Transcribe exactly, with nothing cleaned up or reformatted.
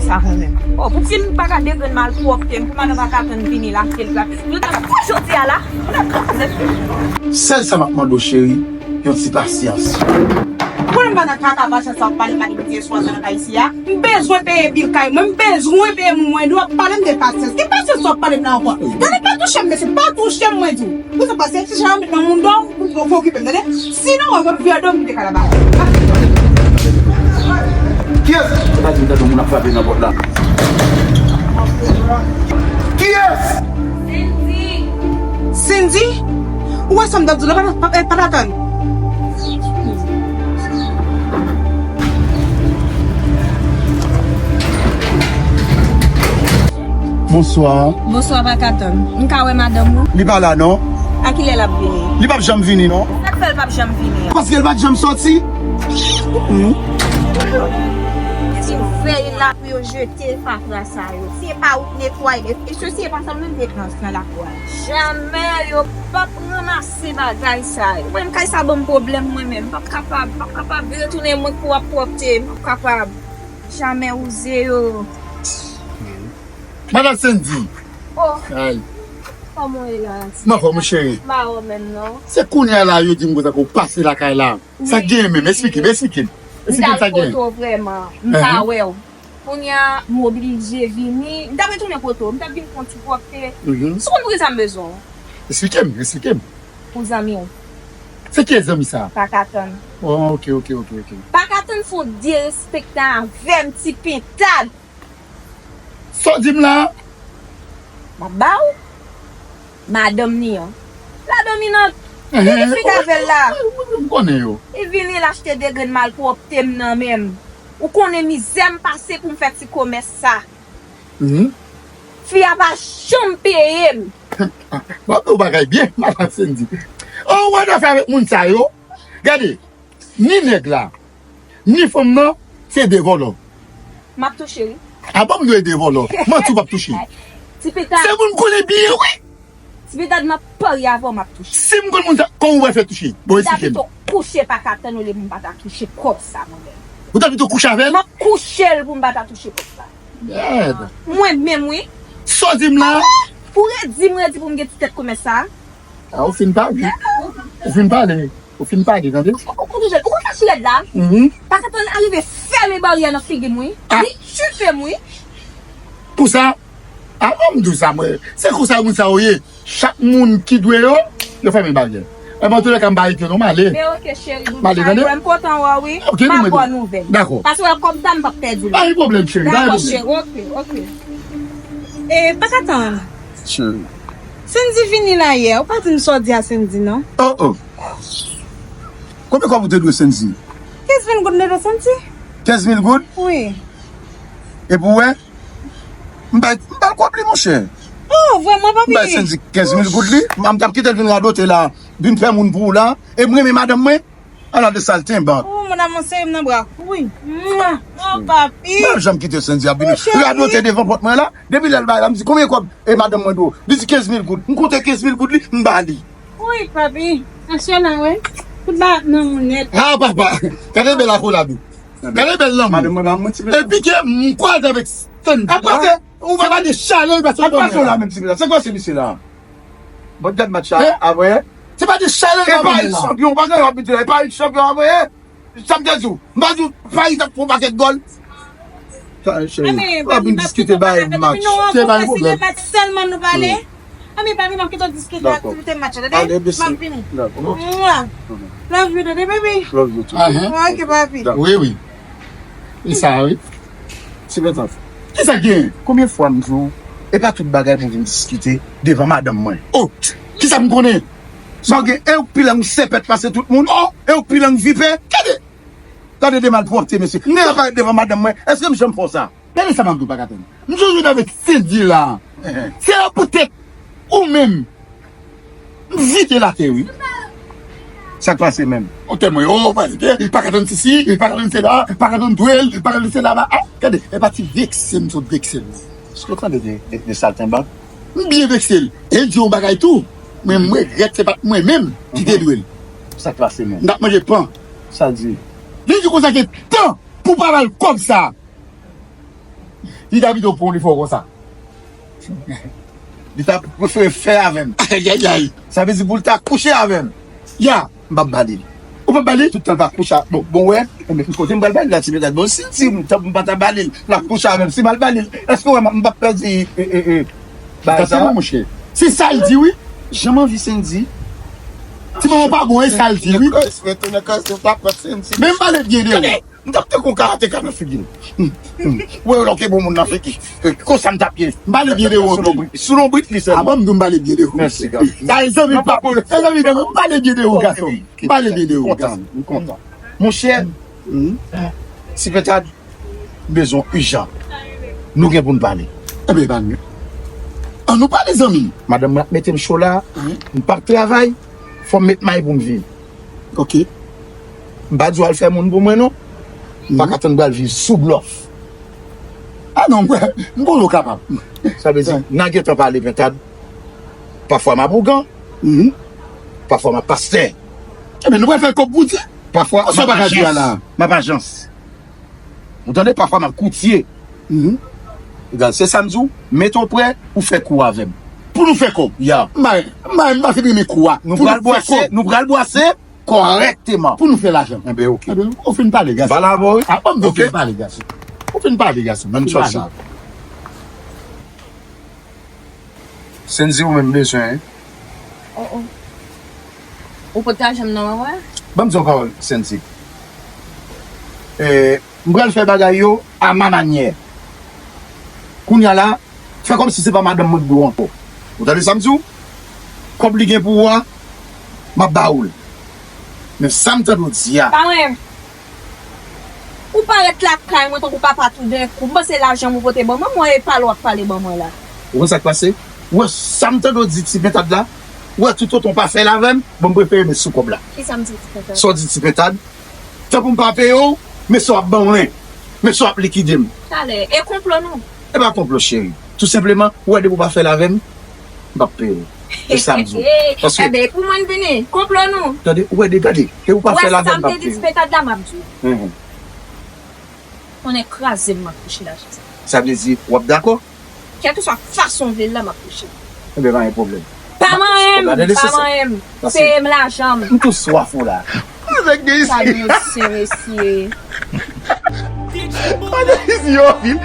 Sa mwen menm. O, pou fi m pa ka degrenn malpwòpte m, pou madanm pa ka tann vini l achte l gratis. Nou ta fè jodi a la, nou ta fè. Sèl sa m ap mande w, cheri, yon ti pasyans. Mwen menm pa nan kaka pasyans sa w ap pale m nan isi a. M bezwen peye bil kay mwen, m bezwen peye moun mwen dwe, w ap pale m de pasyans. Ki pasyans sa w ap pale m la ankò? Gade, pa touche m, mesye, pa touche m, mwen di w. Ou sa pase, se jan met nan moun dò, ou pou okipe m, tande? Sinon, w ap vye dò m kite kalabas. Kiyès? Se pa di m tande moun ap frape nan pòt la. Kiyès? Cindy! Cindy? Ou wè sa m t ap di w la, pa, pa, pa, pa t atann. Bonswa. Bonswa, pa t atann. M ka wè madanm ou? Li pa la, non. A kilè l ap vini? Li p ap janm vini, non. Sa k fè l p ap janm vini an? Paske l pa t janm sòti. Hmm. Ti vèy la pou yo jete fatra sa yo. Si e pa ou k netwaye, e si e pa sa, menm vye trans nan lakou a. Jamè yo p ap ranmase bagay sa yo. Mwen menm, kay sa ban m pwoblèm, mwen menm. M p ap kapab, m p ap kapab retounen mwen pou ap pwòpte. M p ap kapab. Jamè wouze yo. Madan Sendy. Oh. Ay. Kòman w ye la? M anfòm, wi, cheri. M pa wè w menm, non. Se kounye a la, yo di m konsa ke w pase lakay la. Sa k genyen menm? Esplike m, esplike m. Esplike m sa k genyen. M t al kote w vrèman. M pa wè w. Kounye a, m oblije vini. M t ap retounen kote w. M t ap vin fè yon ti pwòpte. Mhm. Si w konn poukisa m bezwen w. Esplike m, esplike m. Pou zanmi w. Se kiyès zanmi sa? Pakatann. Oh, ok, ok, ok, ok. Pakatann fè yon derespektan avè m, ti pentad. Sa w di m la? M ap ba w. Madanm ni an. La dominant. Li ki fini avè l la. M konnen yo. Li vini, l achte de grenn malpwòpte m nan men m. Ou konnen mizè m pase pou m fè ti komès sa. Mhm. Fi a pa janm peye m. Bon, ou bagay byen, madan Sendy. Oh, ou wè zafè avèk moun sa yo. Gade, ni nèg la, ni fanm nan, se de vòlò. M ap touche, wi. A bon, m dwe de vòlò. Manti, w p ap touche. Ti pita. Se moun m konnen byen, wi. Ti pita, m ap parye avè w, m ap touche. Si m konn moun sa, kòman w wè fè touche? Bon, esplike m. M ta pito kouche Pakatann olye pou m pa ta touche kòb sa, mwen menm. Ou ta pito kouche avè l? M ap kouche l pou m pa ta touche kòb sa. Mèd. Mwen menm, wi. Sa w di m la? Ou redi m, redi pou m gen ti tèt komès sa. A, ou fin pale. Ou fin pale. Ou fin pale, tande? Ou, ou, ou, ou konn sa ki rèd la? Mhm. Pakatann arive fèmen baryè nan figi m, wi. Ah. Li tchipe m, wi. Pou sa? A, ban m di w sa, mwen. Se konsa moun sa yo ye. Chak moun ki dwe yo, yo fèmen baryè. Enben, antoulèka, m pa rete non, m ale. Men oke, cheri, m ale, tande? M kontan wè w, wi. Oke, m ap ba w nouvèl. Dakò. Paske w wè kòb sa, m p ap pèdi l. Pa gen pwoblèm, cheri, pa gen pwoblèm. Dakò, cheri, oke, oke. E, Pakatann. Cheri. Sendy vini la yè, ou pa di m sa w di a Sendy, non? Oh, oh. Konbyen kòb ou te dwe Sendy? Kenz mil goud m te dwe Sendy. Kenz mil goud? Wi. Epi w wè, m bay, m bay kòb li, monchè. Oh, vrèman, papi? M bay Sendy kenz mil goud li. M, m t ap kite l vin radote la, vin fè moun pou ou la. E m renmen madanm mwen. Ala de saltenbank. Oh, mon amour, sere m nan bra. Wi. Mwa. Oh, papi. M p ap janm kite Sendy ap vin radote devan pòt mwen la. Depi lè l bay la, m di, "Konbyen kòb e madanm mwen dwe w?" Li di, "Kenz mil goud." M konte kenz mil goud li, m ba li. Wi, papi. Aswè la, wè. Tout bagay nan moun nèt. Ah, papa. Gade bèl akolad ou. Gade bèl lanmou. Madanm mwen pa manti, mesye. Epi ke m kwaze avèk Sendy. Ap pase, ou pa de chalè, pa se pase la menm, ti mesye. Se kwa se misye la? Bon, gad match la, a vre. Se pa de chalè, e pa yon chanpyon, pa gen yon abitid la, e pa yon chanpyon, a vre. Sa m te di w, m pa di w Paris ap fè yon pakèt gòl. Cheri, w ap vin diskite bay match. Se pa yon pwoblèm. Match sèlman nou pale. Anben, papi, m ap kite w diskite aktivite match la, tande? M ap vini. Mwa. Love you, tande, baby? Love you too. Ok, papi. Wi, wi. E sa, wi. Ti Betan, kisa k genyen? Konbyen fwa m di w, e pa tout bagay pou vin diskite devan madanm mwen? Oh, kisa m konnen? Sa w gen, e ou k pi lang sèpèt pase tout moun? Oh, e ou k pi lang vipè? Gade! Gade de malpwòpte, mesye. Nèg ap parèt devan madanm mwen. Èske m janm fè w sa? Gade sa m ap di w, Pakatann. M toujou avèk Sendy la. Se poutèt ou menm. M vide l atè, wi. Sa k pase menm? Otè mwen, oh, pa di, Pakatann sisi, Pakatann sela, Pakatann twèl, Pakatann sela la. Ah, gade, e pa ti vekse m sot vekse l. Èske w tande de, de, de saltenbank? M byen vekse l. E l di yon bagay tou. Mwen, m regrèt se pa t mwen menm ki te dwe l. Sa k pase menm? M t ap manje pan. Sa l di? Li di konsa gen tan pou w pa ba l kòb sa. Li ta pito pran yon efò konsa. Li ta prefere fè avè m. Ayayay. Sa vle di pou l ta kouche avè m. Ya, m p ap ba li l. Ou p ap ba li l? Tout tan l pa kouche a, bon, bon, wè. Enben, kote m pral ba li la, ti medam? Bon, si l di m, tan m pa ta ba li l, l ap kouche avè m, si m al ba li l, èske w wè m, m p ap pèdi, e, e, e, bagay sa? Monchè. Se sa l di, wi. Jan m anvi Sendy. Ti manman pa bon, e sa l di, wi. Men m pale byen de ou. M t ap tankou karateka nan figi l. Wè, lòke bon moun nan figi. Konsa m t ap ye. M pale byen de ou. Sou lonbrit, sou lonbrit li sèlman. Avan m di w m pale byen de ou. Mèsi, gason. Sa e zanmi pa pou, e zanmi pa pou, m pale byen de ou, gason. M pale byen de ou, gason. M kontan. Monchè, Ti Pentad, m bezwen w ijan. Nou gen pou n pale. Enben, ban nou. An nou pale, zanmi. Madanm mwen ap mete m cho la. M p ap travay. Fò m met may pou m viv. Ok. M pa di w al fè moun pou mwen, non. M pa ka tann pral viv sou blòf. A non, m kwè, m konnen w kapab. Sa vle di, n a gentan pale, Pentad. Pafwa m ap ougan, pafwa m ap pastè. Ebyen, nou pral fè kòb pou Dye. Pafwa, m ap ajans. M ap ajans. Ou tande, pafwa m ap koutye. Egal, se sa m di w, mete w prè, ou fè kou avè m. Pou nou fè kòb. Ya. M pa, m pa, m pa fin renmen kou a. Nou pral bwase, nou pral bwase kòrèkteman. Pou nou fè lajan. Enben, ok. Enben, ou fin pale, gason. Pale avè w, wi. A, ban m di w fin pale, gason. Ou fin pale, gason. Ban m tchòch sa. Sendy, ou menm bezwen, hein? Oh, oh. Ou pot ka janm nan wè? Ban m di yon pawòl, Sendy. Eh, m pral fè bagay yo a ma manyè. Kounye a la, fè kòmsi se pa madanm mwen k dwe w ankò. Ou tande sa m di w? Kòb li gen pou ou a, m ap ba ou l. Men sa m tande w di a. Pa mwen. Ou parèt lakay mwen tankou papa toudenkou. M panse lajan m ou pote ban mwen, mwen e pale w ap pale ban mwen la. Ou konn sa k pase? Ou wè sa m tande w di Ti Pentad la? Ou wè toutotan w pa fè l avè m, bon, m prefere met sou kòb la. Kisa m di Ti Pentad? Sa w di Ti Pentad? Tanpri m pa peye w, men sa w ap ban mwen. Men sa w ap likide m. Talè, e konplo nou? E pa konplo, cheri. Tou senpleman, ou wè depi w pa fè l avè m, m p ap peye w. E sa m di w. Paske enben, e pou mwen l vini. Konplo nou? Tande, ou wè de, gade, depi w pa fè l avè m, m p ap peye w. Ou wè sa m te di Ti Pentad la, m ap di w. Konnen kraze m, m ap touche lajan sa. Sa vle di, w ap dakò? Kèlkeswa fason w vle l la, m ap touche l. Enben, pa gen pwoblèm. Pa manyen m, pa manyen m. Peye m lajan m. M tou swaf ou la. Nèg gen isi. Sa mesye, mesye. Nèg isi yo vin.